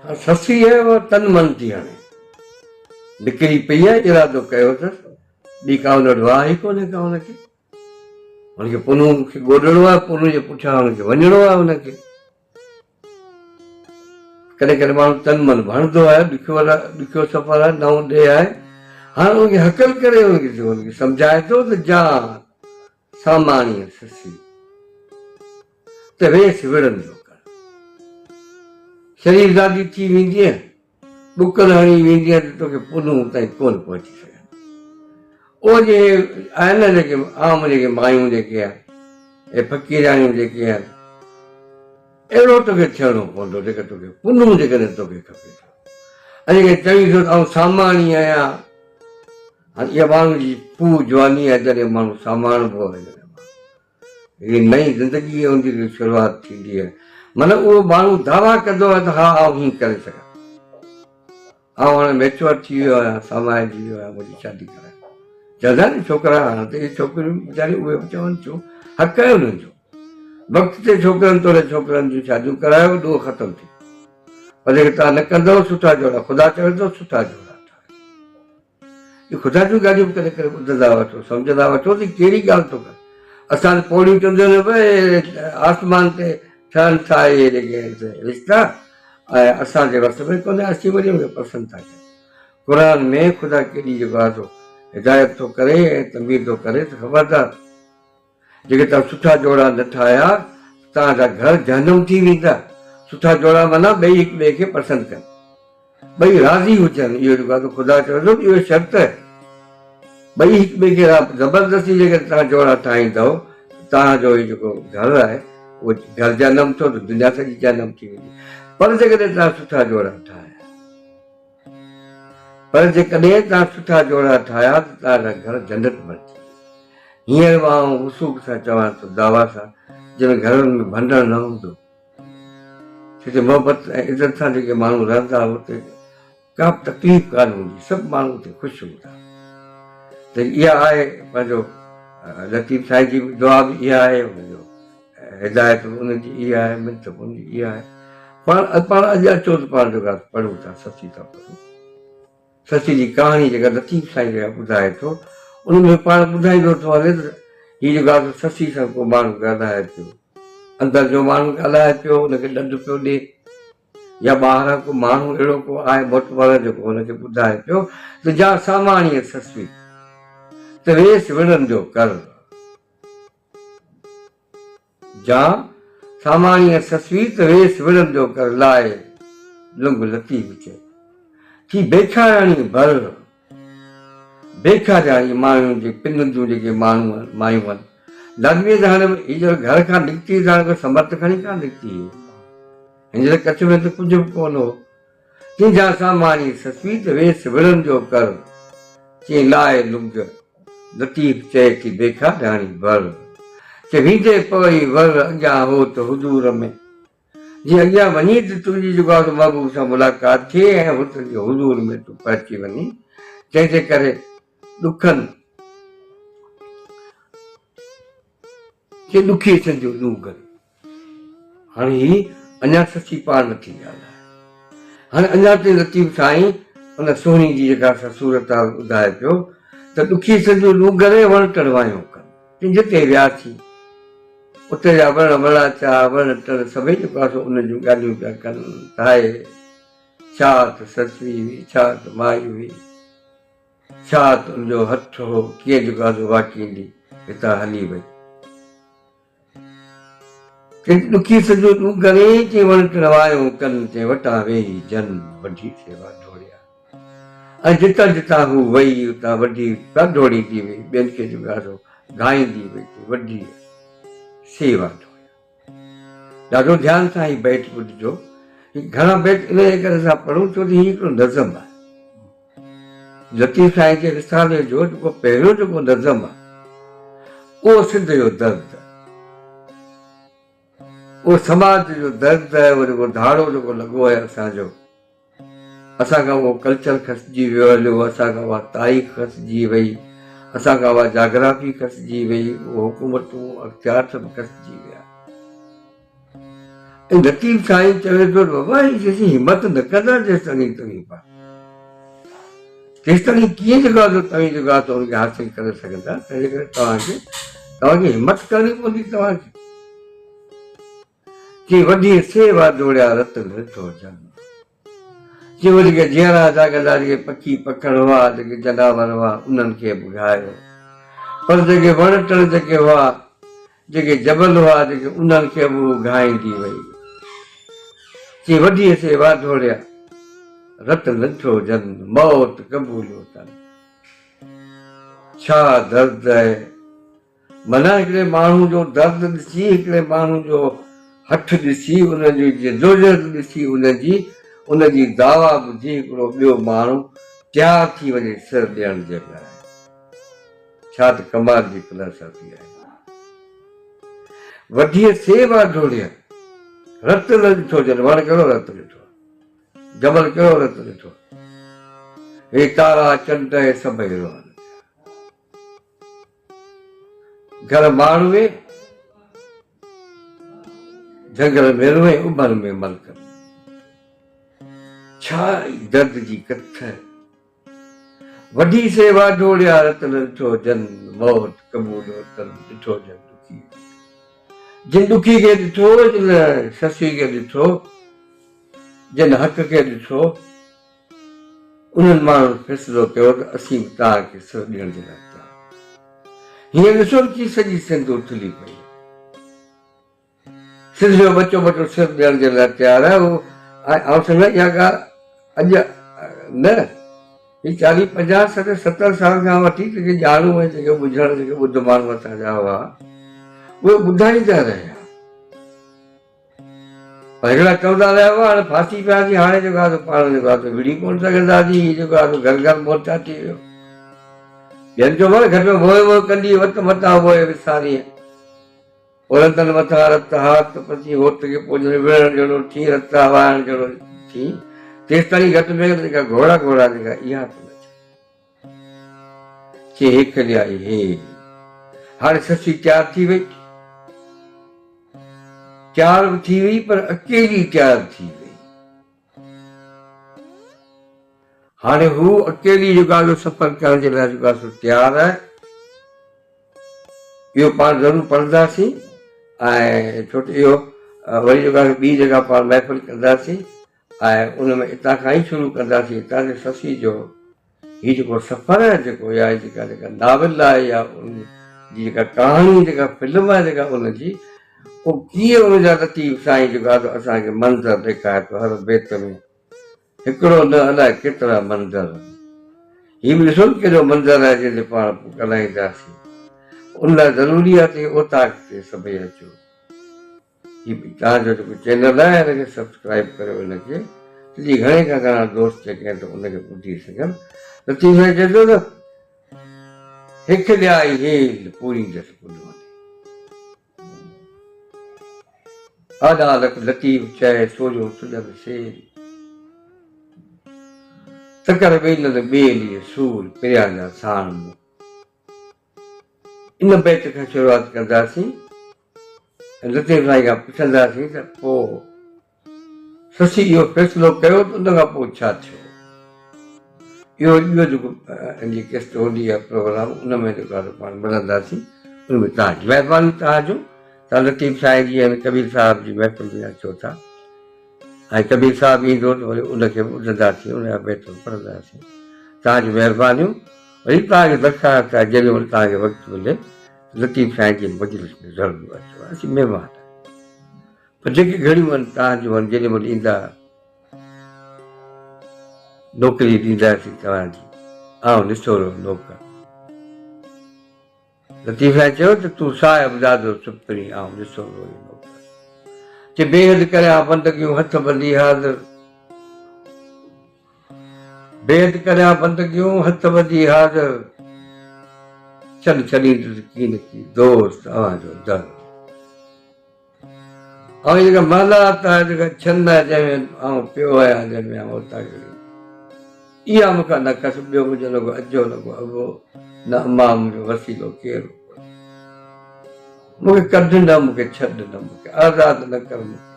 هاڻ سسي آهي اها تن من ٿي هڻي. نڪري پئي آهي، ارادو ڪيو اٿس، ٻي ڪا ان وٽ واهه ئي ڪونهي ڪا ان کي. هن کي پنهون کي ڳولڻو آهي، پنهون جي پٺيان هن کي وڃڻو آهي هن کي. ڪڏهن ڪڏهن ماڻهو تن من به هڻندو آهي، ڏکيو ڏکيو سفر آهي، نئون ڏيهه آهي. هاڻ ان کي هڪل ڪري ان کي ان کي سمجهائي ٿو ته جان ساماڻيء سسي ته ويس وڙهندو ڪر. شريف زادي ٿي ويندينء، ٻڪل هڻي ويندينء ته توکي پنهون تائين ڪونه پهچي سگهندي. اهي جي آهن نه جيڪي عام جيڪي مايون جيڪي آهن، اهي فقيرياڻيون جيڪي آهن، اهڙو توکي ٿيڻو پوندو جيڪر توکي پنهون جيڪڏهن توکي کپي ٿو. ۽ جيڪڏهن چوين ٿو ته آئون ساماڻي آهيان، هاڻي اها ماڻهو جي ڦوهه جواني آهي جڏهن ماڻهو ساماڻبو آهي جڏهن ماڻهو هڪڙي نئين زندگي ان جي شروعات ٿيندي آهي معنيٰ اهو ماڻهو دعويٰ ڪندو آهي ته ها آئون هيئن ڪري سگهان آئون هاڻي ميچوئر ٿي ويو آهيان سامائجي ويو آهيان منهنجي شادي ڪرائي چوندا آهن ڇوڪرا هاڻي ته اهي ڇوڪريون ويچاريون اهي به چون ٿيون حق آهي انهن جو وقت تي ڇوڪرن توڙي ڇوڪرن جون شاديون ڪرايو ڏوهه ختم ٿي پر جيڪي توهان نه ڪندؤ سٺا جوڙا خدا چوي ٿو سٺا جوڙا ٺاهيو. اهي خدا جون ڳالهيون به ڪڏهن ڪڏهن ٻڌندا وٺو سمجهندا وٺو ته ڪهڙي ڳالهه ٿو ڪري. اسان ته پوڙهيون چونديون آهن ڀئي آسمان تي ٺهن ٿا اهي جيڪي رشتا ۽ اسان جي وس ۾ ڪونهي اسين وري ان کي پسند ٿا ڪريون. قرآن ۾ خدا ڪيڏي جيڪو آهي سو هدايت ٿو ڪري ۽ تنبيهه ٿو ڪري ته خبردار جيڪي توهان سٺا جوڙا نه ٺاهيا ته توهان جا گهر جهنم ٿي ويندا. سٺا جوڙا معنيٰ ٻئي هڪ ٻئي کي پسند ڪن. ٻئي راضي هجن. اهو جيڪو آهي سو خدا چوي ٿو ته اهو شرط آهي. ٻئي هڪ ٻئي کي زبردستي جيڪڏهن توهان جوڙا ٺاهيندؤ ته توهان جو هي جيڪو گهر آهي اهو گهر جهنم ٿيو ته دنيا سڄي جهنم ٿي ويندي. پر جيڪڏهن توهان سٺا جوڙا ٺاهيا. پر جيڪڏهن توهان سٺا جوڙا ٺاهيا ته توهان جا گهر جنت بڻجي ويندا. هينئر به آئون وثوق سان چوان ٿو، دعويٰ سان، جن گهرن ۾ ڀنڊڻ نه هوندو، جتي محبت ۽ عزت سان جيڪي ماڻهو رهندا اتي ڪا به تڪليف ڪانه هوندي، سڀ ماڻهو اتي خوش هوندا. ته اها آهي پنهنجو لطيف سائين جي به دعا به اها آهي، ان جو هدايت به ان جي اها آهي، منٿ به ان جي اها آهي. پاڻ پاڻ اڄ اچو ته پاڻ جيڪا پڙهون ٿا سسي ٿا پڙهون. سسي جي ڪهاڻي جيڪا لطيف سائين جيڪا ٻڌائي ٿو ان ۾ پاڻ ٻڌائيندو ٿو هلي ته هي جيڪو آهي سسي سان ڪو ماڻهو ڳالهائي پيو، اندر جو ماڻهو ڳالهائي پيو ان کي ڏنڊ پيو ڏي يا ٻاهران ڪو ماڻهو اهڙو ڪو آهي موتبر جيڪو هن کي ٻڌائي پيو ته جا ساماڻيء سسي ته ويس وڙهن جو ڪر. جا ساماڻيء سسوي ته ويس وڙهن جو ڪر لاء لنگ لطيف چئي ٿي بيکارياڻي ڀر بيکارياڻي ماڻهن جي پن جون جيڪي ماڻهو مايون آهن لازمي ته هاڻي هي جڏهن گهر کان نڪتي ته هاڻي ڪو سمرٿ کڻي ڪانه نڪتي هئي هن جي ته ڪڇ ۾ ته ڪجهه به ڪونه هو تنهنجا جا ساماڻي سسوي ته ويس وڙهن جو ڪر چئين لاء لنگ لطيف چئي ٿي بيکارياڻي ڀر چي ويندي پوئي ور اڳيان هو ته حضور ۾ جي اڳيان وڃين ته تنهنجي جيڪو آهي سو محبوب سان ملاقات ٿئي ۽ هو تنهنجي حضور ۾ تون پهچي وڃين، جنهن جي ڪري ڏکن کي ڏکي سنجهيو ڏونگر. هاڻي هي اڃا سچي پاڻ نٿي ڳالهائي. هاڻي اڃا تائين لطيف سائين ان سهڻي جي جيڪا سا صورتحال ٻڌائي پيو ته ڏکي سنجهيو ڏونگر وڻ ٽڻ وايون ڪن. تون جتي وياسين، اتي جا وڻ وڻاچا، وڻ ٽڻ سڀئي جيڪو آهي سو ان جون ڳالهيون پيا ڪن ته هاء ڇا ته سسئي هئي، ڇا ته مائي هئي، ڇا ته ان جو هٿ هو، ڪيئن جيڪو آهي سو واڪيندي هتان هلي وئي. ڪنهن ڏکي سڄو ڏونگري، ڪنهن وڻ ٽڻ وايون ڪن، ڪنهن وٽان ويهي جن وڍي سيوا ڍوڙيا. ۽ جتان جتان هو وئي، اتان وڍي پيا ڍوڙيندي وئي، ٻين کي جڳارو گهائيندي وئي ته وڍي سيوا ڍوڙيا. ڏاڍو ڌيان سان هي بيت ٻڌجو. هي گهڻا بيت انهيء جي ڪري اسان پڙهون ڇو ته هي هڪڙو نظم آهي. لطيف سائين جي رسالي جو جيڪو پهريون جيڪو نظم آهي، اهو سنڌ جو درد آهي. اهو سماج جو درد آهي، اهو جيڪو ڌاڙو جيڪو لڳو آهي اسان جو. اسان کان اهو ڪلچر کسجي ويو هليو، اسان کان اها تاريخ کسجي وئي، اسان کان اها جاگرافي کسجي وئي، اهو حڪومتون، اختيار سڀ کسجي ويا. ۽ لطيف سائين چوي ٿو ته بابا هي جيسين همت نه ڪندا جيستائين توهين پاڻ تيستائين ڪيئن جيڪو آهي سو توهين جيڪو آهي سو ان کي حاصل ڪري سگهندا. تنهنجي ڪري توهان کي همت ڪرڻي پوندي. توهان کي چي وڏي سيوا جوڙيا رت رٺو جن چي اهي جيڪي جيئرا جاڳندا جيڪي پکي پکڻ هئا جيڪي جناور هئا انهن کي به گهايو پر جيڪي وڻ ٽڻ جيڪي هئا جيڪي جبل هئا جيڪي انهن کي به هو گهائيندي وئي. چي وڍيء سي واڍوڙيا، رت لنٺو جن، موت قبوليو تن. ڇا درد اهي. معنيٰ هڪڙي ماڻهو جو درد ڏسي، هڪڙي ماڻهو جو هٺ ڏسي، ان جي جدوجهد ڏسي، ان جي دعويٰ ٻڌي هڪڙو ٻيو ماڻهو تيار ٿي وڃي سر ڏيڻ جي لاء. ڇا ته ڪمال جي فلاسافي آهي. وڍيء سي واڍوڙيء، رت نه ڏٺو جن، وڻ ڪهڙو رت ڏٺو، جبل ڪهڙو رت ڏٺو، هي تارا چنڊ هي سڀئي روئن پيا. گهر ماڙوي، جهنگل ۾ روئي، اڀن ۾ ملڪن. ڇا ئي درد جي ڪٿ. وڍي سي واڍوڙيا رت نه ڏٺو جن موت قبوليو تن ڏٺو جن ڏکي جن ڏکي کي ڏٺو جن سسي کي ڏٺو جن حق کي ڏٺو انهن ماڻهن فيصلو ڪيو ته اسين به توهان کي سر ڏيڻ جي لاء تيار هينئر ڏسو ته ڪي سڄي سنڌ اٿلي پئي سنڌ جو ٻچو ٻچو سر ڏيڻ جي لاء تيار آهي. اهو آئون سمجهان اها ڳالهه اڄ نه هي چاليهه پنجاهه 60 70 سال کان وٺي جيڪي ڄاڻو ۽ جيڪي ٻجهڻ جيڪي ٻڌ ماڻهو اسان جا هئا اهي ٻڌائيندا رهيا پر هڪڙا چوندا رهيا هئا هاڻي ڦاسي پياسين هاڻي جيڪو آهي سو پاڻ جيڪو آهي سو وڙهي ڪونه سگهنداسين هي جيڪو آهي سو گهر گهر مورچا ٿي ويو. ٻين چيو ڀلا گهٽ ۾ ووء ووء ڪندي وت متان ووء وسارينء. اورندن مٿان رت هات پسي هوت کي پوڄڻ وڙهڻ جهڙو ٿي رت وهائڻ جهڙو ٿي تيستائين گهٽ ۾ گهٽ جيڪا گهوڙا گهوڙا جيڪا اها ته نه ڇڏ. چي هيڪلي آئي هي. هاڻي سسي تيار ٿي وئي. تيار به ٿي وئي پر اڪيلي تيار ٿي وئي. هاڻي هو اڪيلي جيڪو آهي سو سفر ڪرڻ جي لاء جيڪو آهي سو تيار آهي. اهو پاڻ ضرور پڙهنداسين ۽ ڇو ته اهو وري جيڪو آهي ٻي جيڪا پاڻ محفل ڪنداسين ۽ ان ۾ اتان کان ئي شروع ڪنداسين اتان جي سسي جو هي جيڪو سفر آهي جيڪو يا جيڪا جيڪا ناول آهي يا ان جي جيڪا ڪهاڻي جيڪا فلم آهي جيڪا ان جي پوء ڪيئن ان جا لطيف سائين جيڪو آهي سو اسان کي منظر ڏيکاري ٿو هر بيت ۾ هڪڙو نه الائي ڪيترا منظر. هي به ڏسو نه ڪيڏو منظر آهي جنهن تي پاڻ پوء ڳالهائينداسين. ان لاء ضروري آهي ته هي اوطاق تي سڀئي اچو. هي توهان جو جيڪو چينل آهي ان کي سبسڪرائيب ڪريو ان کي ته جيئن گهڻي کان گهڻا دوست جيڪي آهن ته ان کي ٻڌي سگهن. لطيف سائين چئي ٿو ته هڪ ڏيائي هيل پوريندس پنهون تي. آڏا لک لطيف چئي سوجهو سڄڻ سير. تڪر ٻيلن ٻيلي سور پريان جا ساڻ مون. ان بيت کان شروعات ڪنداسين ۽ لطيف سائين کان پڇنداسين ته پوء سسي اهو فيصلو ڪيو ته ان کان پوء ڇا ٿيو؟ اهو ٻيو جيڪو ان جي قسط هوندي يا پروگرام ان ۾ جيڪو آهي پاڻ ملنداسين ان ۾ توهان جي مهرباني توهان جو توهان لطيف سائين جي ۽ ڪبير صاحب جي محفل ۾ اچو ٿا ۽ ڪبير صاحب ايندو ته وري ان کي به ٻڌنداسين ان جا بيت به پڙهنداسين توهان جون مهربانيون وري توهان کي درخواست آهي جيڏي مهل توهان کي وقت ملي لطيف سائين جي مجلس ۾ ضرور اچو اسين مهمان آهيون پر جيڪي گهڙيون آهن توهان جون آهن، جيڏي مهل ايندا نوڪري ڏينداسين توهان جي، آئون نسورو نوڪر. لطيف سائين چيو ته تون صاحب زادو سپرين، آئون نسورو ئي نوڪر. چي بيحد ڪريان بندگيون هٿ ٻڌي حاضر. بيحد ڪريان بندگيون هٿ ٻڌي حاضر. ڇڏ ڇڏيندس ڪينڪي دوست اوهان جو در. آئون جيڪا محلات آهي جيڪا ڇن آهي جنهن ۾ آئون پيو آهيان جنهن ۾ آئون اوطاق اها مون کان نه کس ٻيو منهنجو نه ڪو اجهو نه ڪو ابو نه امان منهنجو وسيلو ڪير مون کي ڪڍ نه مون کي ڇڏ نه مون کي آزاد نه ڪر مون کي.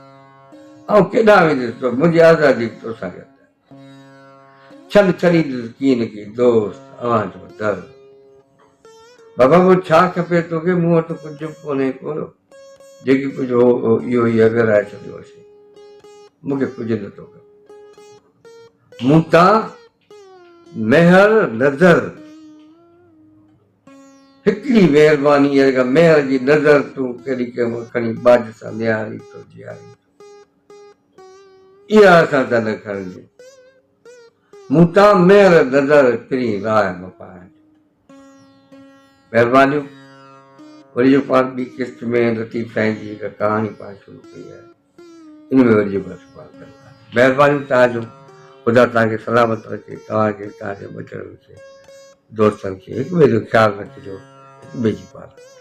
آئون ڪيڏانهن ويندس تو منهنجي آزادي به توسان گڏ آهي. ڇڏ ڇڏيندس ڪين ڪي دوست اوهان جو در. بابا پوء ڇا کپي توکي مون وٽ ڪجهه به ڪونهي ڪو جيڪي ڪجهه هو اهو ئي اگهرائي ڇڏيو اسين. مون کي ڪجهه نٿو کپي. مون تان مهر نظر هڪڙي مهرباني آهي جيڪا مهر جي نظر تون ڪيڏي ڪنهن کڻي ٻاجهه سان نهارين ٿو جيارين ٿو اها اسان تان نه کڻجي مون تان مهر نظر پرين راهه م پائج مهربانيون وري جو پاڻ ٻي قسط ۾ لطيف سائين جي جيڪا ڪهاڻي پاڻ شروع ڪئي آهي ان ۾ وري جيڪو آهي سو پاڻ ڪنداسين. مهربانيون توهان جون خدا توهان کي سلامت رکي توهان کي توهان جي ٻچڙن کي دوستن کي هڪ ٻئي جو خيال رکجو هڪ ٻئي جي پالنا.